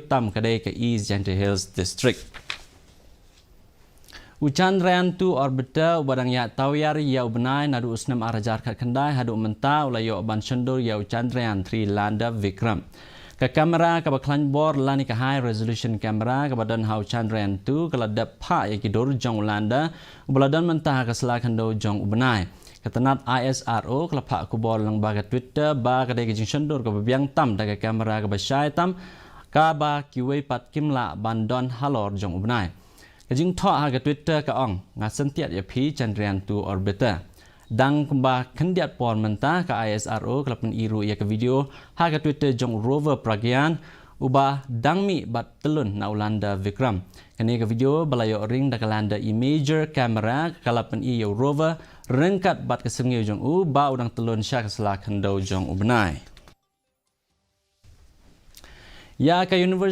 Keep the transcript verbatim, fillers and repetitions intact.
tam ka dei ka East Jaintia Hills District. U Chandrayaan two orbiter uba dang ïa tawiar ïa u bnai naduh u snem ar hajar khatkhyndai haduh mynta u la ïoh ban shondur ïa u Chandrayaan three lander Vikram. Ka kamera kaba khlaiñ bor lane ka high resolution camera kaba don ha u Chandrayaan two ka la dep phah ïa ki dur jong u lander uba la don mynta ha ka sla khyndew jong u bnai. Ka tnat I S R O ka la phah khubor lyngba ka Twitter ba ka dei ka jingshondur kaba biang tam da ka kamera kaba shai tam kaba kiwei pat kim lah ban don halor jong u bnai. Ka jingthoh ha ka Twitter ka ong, "Nga syntiat ïa phi Chandrayaan two orbiter." Dang kumba khyndiat por mynta ka I S R O ka la pyni ruh ïa ka video ha ka Twitter jong u rover Pragyan uba dang mih bad tyllun na u lander Vikram. Kane ka video ba la ïoh ring da ka lander imager camera ka la pyni ïa u rover ryngkat bad ka syrngiew jong u ba u dang tyllun sha ka sla khyndew jong u bnai. Ïa ka University